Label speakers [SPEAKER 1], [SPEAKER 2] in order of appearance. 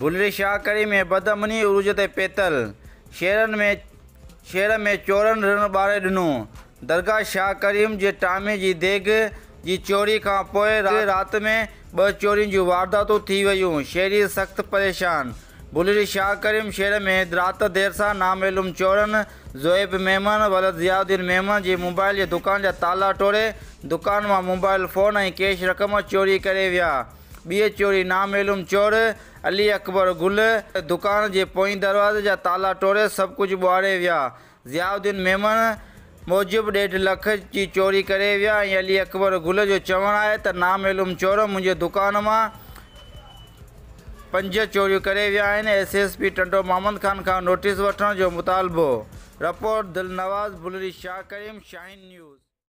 [SPEAKER 1] بلڙي شاهه ڪريم ۾ بدامني عروج تي پهتل، شهرن ۾ شهر ۾ چورن رڻ ٻاري ڏنو، درگاهه شاهه ڪريم جي ٽامي جي ديڳ جي چوري کان پوء رات ۾ ٻه چورين جون وارداتون ٿي ويون، شهري سخت پريشان. بلڙي شاهه ڪريم شهر ۾ رات دير سان نامعلوم چورن زوهيب ميمڻ ولد ضياء الدين ميمڻ جي موبائل جي دڪان جا تالا ٽوڙي دڪان مان موبائل فون ۽ ڪيش رقم چوري ڪري ويا. ٻي چوري نامعلوم چور علي اڪبر گل دڪان جي پوئين دروازي جا تالا ٽوڙي سڀ ڪجهه ٻهاري ويا. ضياء الدين ميمڻ موجب ڏيڍ لک جي چوري ڪري ويا ۽ علي اڪبر گل جو چوڻ آهي ته نامعلوم چور منهنجي دڪان مان پنج چوريون ڪري ويا آهن، S S P Tando Muhammad Khan کان نوٽيس وٺڻ جو مطالبو. رپورٽ، دلنواز بلڙي شاهه ڪريم، شاهين نيوز.